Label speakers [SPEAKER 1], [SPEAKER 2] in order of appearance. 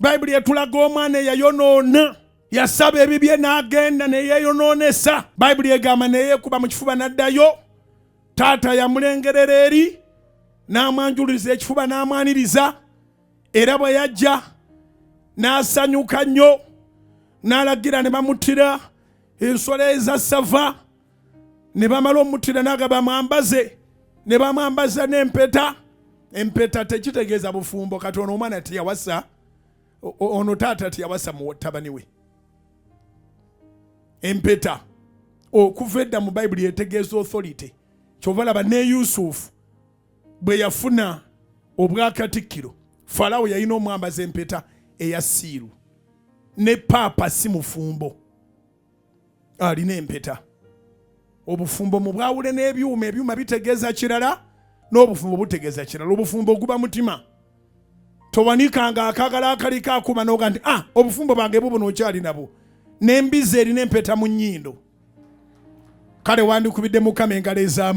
[SPEAKER 1] Bayibuli etulaga omwana eyayonoona, yasaba ebibye n'agenda ne yeeyonoonesa. Bayibuli egamba ne yeekuba mu kifuba n'addayo. Taata yamulengerera eri n'amwanjululiza ekifuba n'amwaniriza, era bwe yajja n'asanyuka nnyo n'alagira ne bamuttira ensolo eza ssava. Ne bamala omuttira n'agamba bamwambaze, ne bamwambaza n'empeta. Empeta tekitegeeza bufumbo. Kati ono omwana teyawasa, ono taata teyawasa mutabani we. Empeta okuva edda mu Bayibuli etegeeza authority. Kyova laba ne Yusufu bwe yafuna obwakatikkiro, Falawo yalina omwambaza empeta eya siiru. Ne paapa si mufumbo, alina empeta. Obufumbo mubwawule n'ebyuma. Ebyuma bitegeeza kirala, n'obufumbo butegeeza kirala. Obufumbo guba mutima. Towanikanga akagala akaliko akuuma noga nti, "Ah, obufumbo bwange bubuno." Okyali nabwo. N'embizi erina empeta mu nnyindo. Kale wandikubidde Mukama engalo ez'amaanyi.